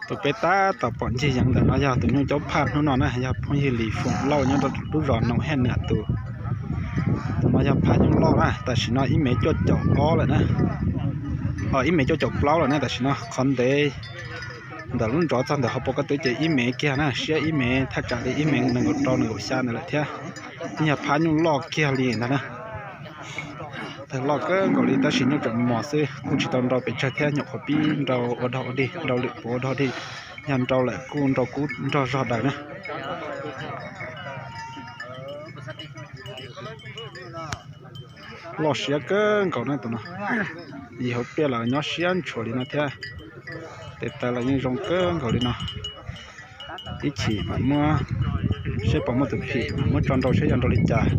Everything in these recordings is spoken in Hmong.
Tus peb tab tom pom ncig yeev ntawm no yog tus nyuj caub phaj hnub no na, yog phooj ywg Lis Foom Lauj nyob rau lub zos Noom Hej Nwm tus. Tus no yog phaj nyuj loj na, tam sim no ib mev cuaj caum ob lawm na, ib mev cuaj caum plaub lawm na. Tam sim no qhov ntev ntawm lub ntsov txog ntawm hauv paus koj twb ces ib mev kiag na, siab ib mev thaj tsam li ib mev nees nkaum rau nees nkaum xya ntawd lawm thiab. Yog phaj nyuj loj kiag li ntag na. Tawg loj kawg nkaus li tab sis nyuj tseem mos xwb, kuj tsis tau nrau pes tsawg thiab, nyuam qhuav pib nrau ua dog ua dig, nrau lwm puav ua dog dig. Yog nrau lawm kuj nrau kub nrog zog daws na. Loj siab kawg nkaus na tus no. Yim hauv pliaj los nyob siab ntshua li no thiab. Tes taw los yeej zoo kawg nkaus li no. Ib chim mam muab, seb puas muaj tus phim mam muab tso nrau seb yog nrau li cas,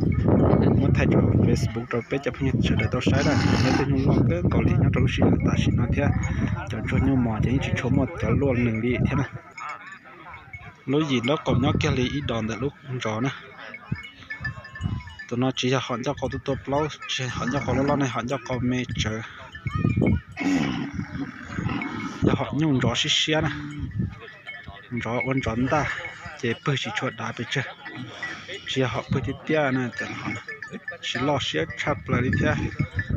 muab thaij rau Facebook rau peb cov phooj ywg sawv daws tau saib na. Yog tus nyuj loj kawg nkaus li nyob rau lub sij hawm tam sim no thiab. Cov ntsuag nyuj mos ces yeej tsis tshua muaj cov luaj nws li thiab na. Lub yim nraub qaum nyob kiag li ib dos ntawm lub ntsov na. Tus no tsis yog hom ncauj qau tuaj tuaj plaub, tsis yog hom ncauj qau loj loj ne, hom ncauj qau me tsawv. Yog hom nyuj ntsov siab siab na, ntsov ua ntsov ntaj, ces pwg tsis tshua dav pes tsawg. Tsis yog hom pwg tiaj tiaj na, tsis loj siab tshaj plaws li thiab.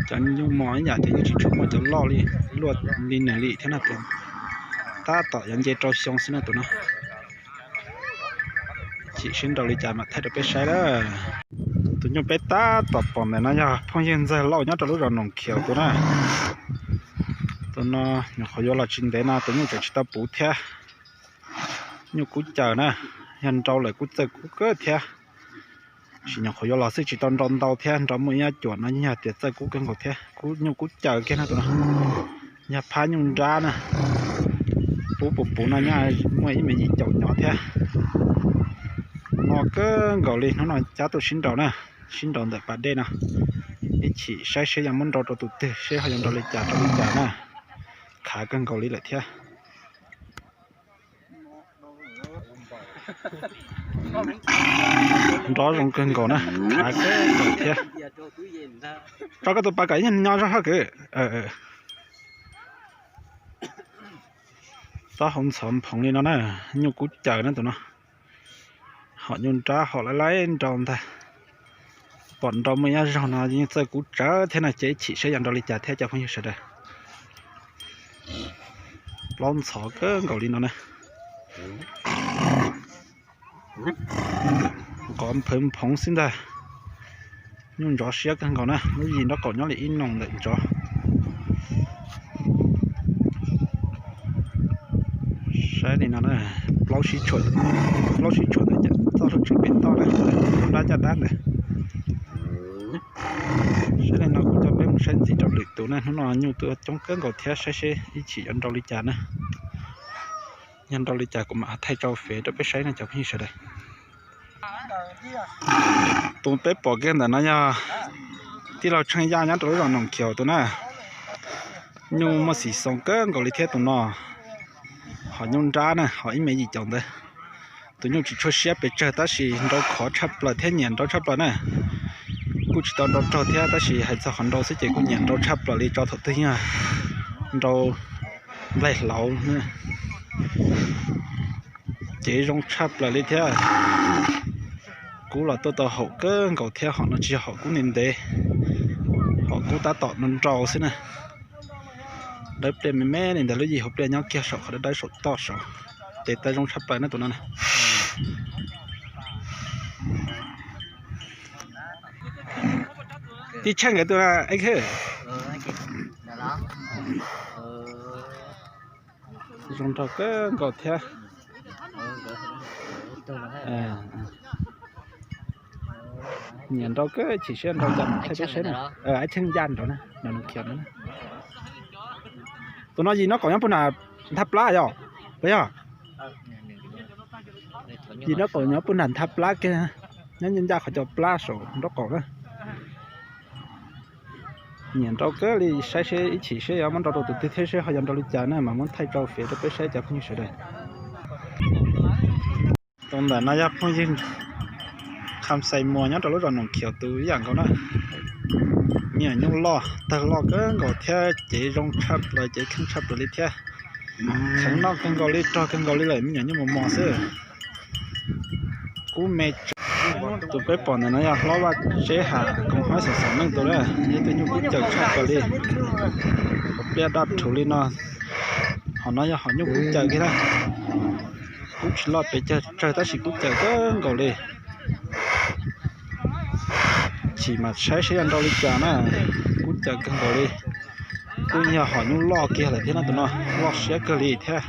Cov nyuj mos ib yam ces yeej tsis tshua muaj cov loj li, luaj li nws li thiab na. Tab tom yuav nce rau xyoo xwb na tus no. Chim seb nrau li cas mam thaij rau peb saib na. Tus nyuj peb tab tom pom ntawm no yog phooj ywg Ntxawg Lauj nyob rau lub zos Noom Khiaus tus na. Tus no nyuam qhuav yuav los tsis ntev no tus nyuj tseem tsis tau puv thiab. Nyuj kub caws na, yog nrau lawm kuj txawj kub kawg thiab. Tab sis nyuam qhuav yuav los xwb tsis tau nrau ntau thiab, nrau muaj ib nyab cuam no yeej yog tias txawj kub kawg nkaus thiab, kub nyuj kub caws kiag na tus no. Yog phab nyuj nrab na, pub puv puv no nyob muaj ib me yim caum nyob thiab. Mos kawg nkaus li, hnub no cab tuaj sib nraus na, sib nraus ntawm pas dej no, ib chim saib seb yog muab nrau rau tus twg seb ho yuav nrau li cas rau li cas na. Khav kawg nkaus li lawm thiab. Nrov zoo kawg nkaus na, khav kawg nkaus thiab. Tso koj tus pas kom ib nyuag nyo zog hab kwv. Txob hau ntxhov nphoov li no na, nyuj kub caws na tus no. Hom nyuj nrab hom laib laib nrau ntag. Pom nrau muaj ib zaug no yeej txawj kub tsawv thiab no, ces ib chim saib yog nrau li cas thiab cov phooj ywg sawv daws. Plaub ntxhov kawg nkaus li no na. Nqov nphawv nphoov xwb ntag. Nyuj ntsov siab kawg nkaus na, lub yim nraub qaum nyob li ib noog ntawm ntsov. Saib li no na, plaub sib tshuam, plaub sib tshuam ntawm txoj hlub tseem pem toj na, lub nrab caj dab ntawd. Saib li no kuv coj peb mus saib ntxiv rau lwm tus na, hnub no nyuj tuaj coob kawg nkaus thiab, saib seb ib chim yuav nrau li cas na. Yog nrau li cas kuv mam thaij rau fev rau peb saib na cov phooj ywg sawv daws. Tus peb pom kiag ntawm no yog tij laug Tsheej Yaj nyob rau lub zos Noom Khiaus tus na. Nyuj muaj xim xoo kawg nkaus li thiab tus no. Hom nyuj nrab na, hom ib me yim caum ntawd. Tus nyuj tsis tshua siab pes tsawg tab sis nrau khov tshaj plaws thiab nyiam nrau tshaj plaws na. Kuj tsis tau nrau raug thiab tab sis hais txog qhov nrau xwb ces kuj nyiam nrau tshaj plaws li, tso thaum twg yeej nrau nplaig hlauv. Cev zoo tshaj plaws li thiab. Kub los tuaj tau haum kawg nkaus thiab, hom no tsis yog hom kub ntev ntev, hom kub tab tom nrau nrau xwb na. Dawb pliaj me me li ntawd, lub yim hauv pliaj nyob kiag saum qhov dawb dawb saum toj saud. Tes taw zoo tshaj plaws na tus no na. Tij Tsheej nkawd tus na, zoo nraug kawg nkaus thiab. Nyiam nrau kawg, chim siab nrau cas thaij peb saib na. Ib Tsheej Yaj nrau na, nrau Noom Khiaus na. Tus no yim nraub qaum nyob puag nram nthaj plab yom, puas yog? Yim nraub qaum nyob puag nram nthaj plab kiag, nyob ncaj ncaj qhov cov plab saum nraub qaum na. Nyiam nrau kawg li, saib seb ib chim seb yuav muab nrau rau tus twg thiab seb ho yuav nrau li cas na mas muab thaij rau fev rau peb saib cov phooj ywg sawv daws. Tus ntawm no yog phooj ywg Kham Xais Muas nyob rau lub zos Noom Khiaus tus ib yam nkaus na. Me nyuam nyuj loj, tawg loj kawg nkaus thiab cev zoo tshaj plaws, cev kheej tshaj plaws li thiab. Kheev noj kawg nkaus li, rog kawg nkaus li lawm, me nyuam nyuj mos mos xwb. Kub me tsav. Tus peb pom ntawm no yog hlob Vaj Tseb Ham, koom haib xeem xeem neej tus na, yog tus nyuj kub cawm tshaj plaws li. Hom pliaj daj rhuv li no, hom no yog hom nyuj kub cawm kiag na. Kub tsis loj pes tsawg tab sis kub cawm kawg nkaus li. Chim mas saib seb yuav nrau li cas na, kub cawm kawg nkaus li. Kuj yog hom nyuj loj kiag lawm thiab no, tus no loj siab kawg li thiab.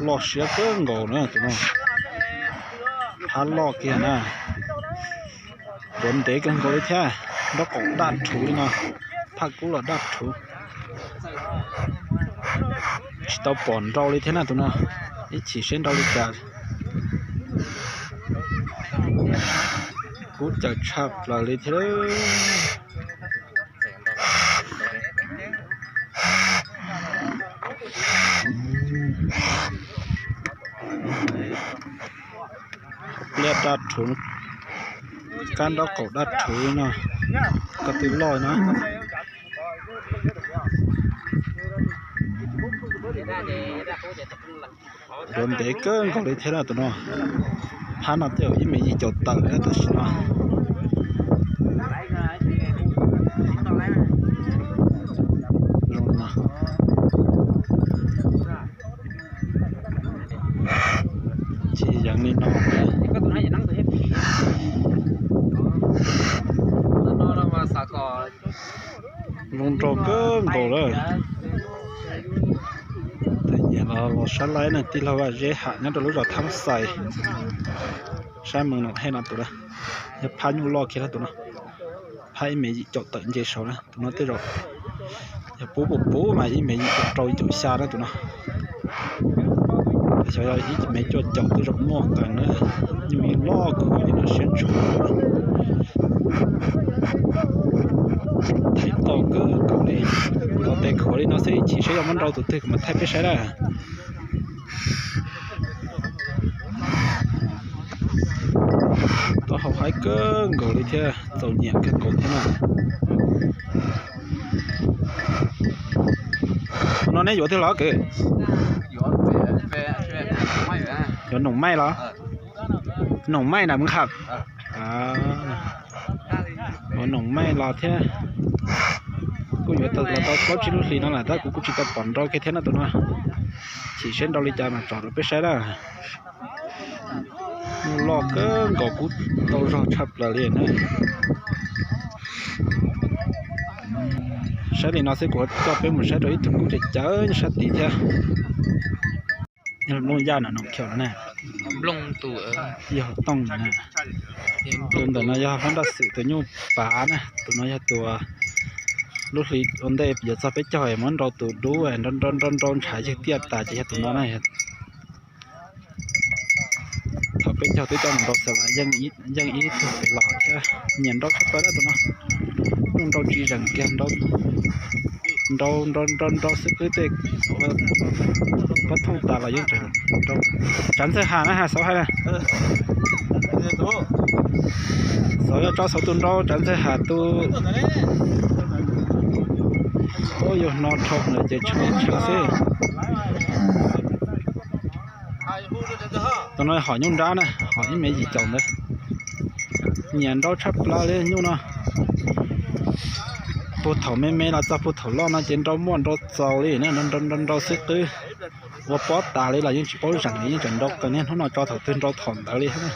Loj siab kawg nkaus na tus no, phab loj kiag na. Tuav ntev kawg nkaus li thiab, nraub qaum daj rhuv li no, phaj kub los daj rhuv. Tsis tau pom nrau li thiab na tus no, ib chim seb nrau li cas. Kub cawm tshaj plaws li thiab. Pliaj daj rhuv, kab nraub qaum daj rhuv no, ko tw loj na. Tuav ntev kawg nkaus li thiab na tus no. Phab no tej zaum ib mev yim caum tawm li tam sim no. Tsis yeev li no. Zoo nraug kawg nkaus lawm. Tus nyiam los los sab laib na, tij laug Vaj Zeb Ham nyob rau lub zos Thab Xais, sab Mees Noom Hej no tus na. Yog phab nyuj loj kiag na tus no, phab ib mev yim caum tawm nce saud na tus no tej zaum. Yog puv puv puv mas ib mev yim caum rau yim caum xya na tus no. Xyov yog ib mev cuaj caum tej zaum muaj qees na. Nyuj loj kawg li no siab ntshua. Thaij tau kawg nkaus li, nkaus tes khuav li no xwb, ib chim seb yuav muab nrau tus twg kuv mam thaij peb saib na. Tau hau haib kawg nkaus li thiab, txaus nyiam kawg nkaus thiab na. No neb yuav twg los kwv? Yuav noom maij los? Noom maij na Mws Kham? Yuav noom maij los thiab. Kuj yuav tau los tau plaub tsib lub hlis no lawm tab kuv kuj tsis tau pom nrau kiag thiab no tus no. Chim seb nrau li cas mas tsom rau peb saib na. Nyuj loj kawg nkaus kub tau zog tshaj plaws li na. Saib li no xwb kuv coj peb mus saib rau ib tug kub cawv cawv nyob sab tid thiab. Nplooj yaj no noom khiaum no na. Yog tooj na. Tus ntawm no yog hlob Nraj Xwm tus nyuj pav na, tus no yog tus lub hli ua ntej yuav txog peb caug muab nrau tus dub nrau nrau nrau ntshav ywg tiaj tas ces yog tus no na. Thaum peb caug twb coj mus nrau xav las yeej ib tug pem los thiab. Nyiam nrau tshaj plaws na tus no. Nrau tsis zeem kiag, nrau nrau nrau nrau xwb qwb tej pob thooj tas los yeej tseem nrau. Tsav Ntxawg Ham na, Ham Xauv hais na. Xauv yog tso Xauv tus nrau, Tsav Ntxawg Ham tus. Ua yus hno dhau lawm ces tshee tshee xwb. Tus no hom nyuj nrab na, hom ib mev yim caum ntawd. Nyiam nrau tshaj plaws li nyuj no. Puag thaum me me los txog puag thaum loj no ces nrau muaj nrau txaus li na, nrau nrau nrau xwb qwb. Ua pob tas li los yeej tsis paub zeem li, yeej tseem nrau qees niaj hnub no tso thaum twg nrau thaum ntawd li thiab na.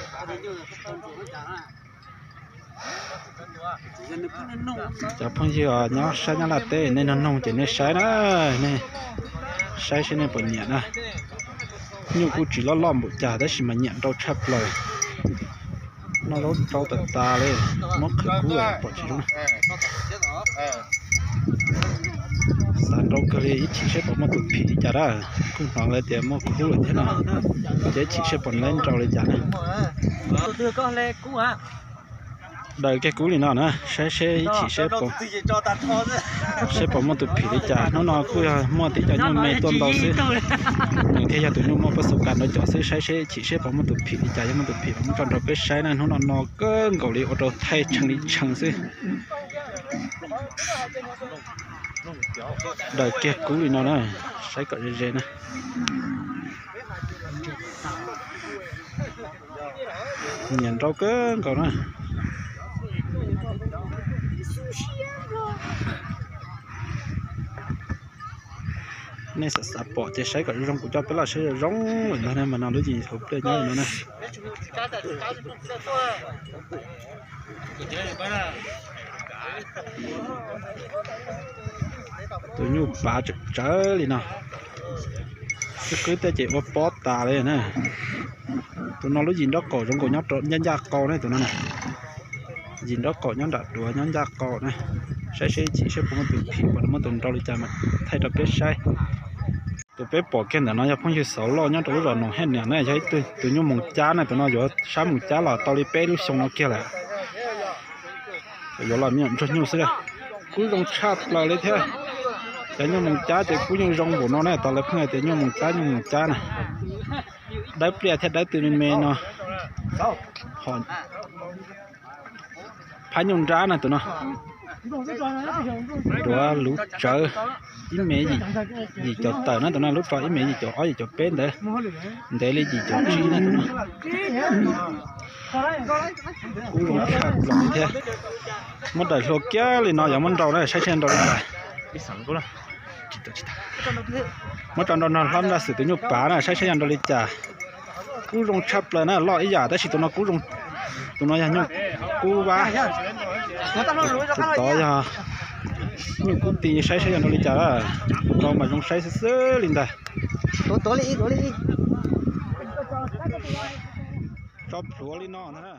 Cov phooj ywg nyob sab Nyab Laj teb nej nug noog ces nej saib na, nej saib seb nej puas nyiam na. Nyuj kuj tsis loj loj npaum cas tab sis mas nyiam nrau tshaj plaws. Noj zaub rau tas tas li, muab qhwv kub pom tsis zoo na. Xav nrau kawg li, ib chim seb puas muaj tus phim li cas dab. Kuj hnov lawv tias muaj khub lawm thiab no, ces ib chim seb puas nrau li cas na. Daws kiag kub li no na, saib seb ib chim seb puas, seb puas muaj tus phim li cas. Hnub no kuj yog muaj tib co nyuj me tuaj ntau xwb, nws Thiab yog tus nyuj muaj pab xu kas no cov xwb, saib seb chim seb puas muaj tus phim li cas, yog muaj tus phim los muab tso nrog peb saib na. Hnub no no kawg nkaus li ua rau thaij tshee li tshee xwb. Daws kiag kub li no na, saib kom ze ze na. Nyiam nrau kawg nkaus na. Nej xav xav pom ces saib kom zoo, kuv coj peb los saib zoo zoo lawm ntag na. Mas no lub yim hauv pliaj nyob no na. Tus nyuj pav tsawv tsawv li no, xib qwb tej ces ua pob tas li na. Tus no lub yim nraub qaum zoo nkaus nyob rau ncaj ncaj qau na tus no na. Yim nraub qaum nyob nram duav nyob ncaj qau na. Saib seb chim seb puas muaj tus phim, puas muaj tus nrau li cas mas thaij rau peb saib. Tus peb pom kiag ntawm no yog phooj ywg Xauv Lauj nyob rau lub zos Noom Hej Niam na, yog ib tug tus nyuj moos cab na. Tus no yuav sab moos cab los tau li peb lub xyoo no kiag lawm. Yuav los me nyuam ntsuag nyuj xwb. Kub zoo tshaj plaws li thiab. Cov nyuj moos cab ces kub yeej zoo npaum no na, tas lawv pheej hais tias nyuj moos cab, nyuj moos cab na. Dawb pliaj thiab dawb tw me me no. Phab nyuj nrab na tus no. Duav luv tsawv, ib me yim caum tawm na tus no, lub tso ib me yim caum ob yim caum peb ntawd, ntev li yim caum tsib na tus no. Kub zoo tshaj plaws li thiab. Muab daws hlua kiag li no yuav muab nrau na, saib seb nrau li cas. Muab tso nrau nrog hlob Nraj Xwm tus nyuj pav na, saib seb yog nrau li cas. Kub zoo tshaj plaws na, loj ib yam tab sis tus no kub zoo, tus no yog nyuj kub vab, tus tod yog nyuj kub ti, saib seb yog nrau li cas. Nrau mas zoo saib xwb xwb li ntag. Tso plhuav li no ntag.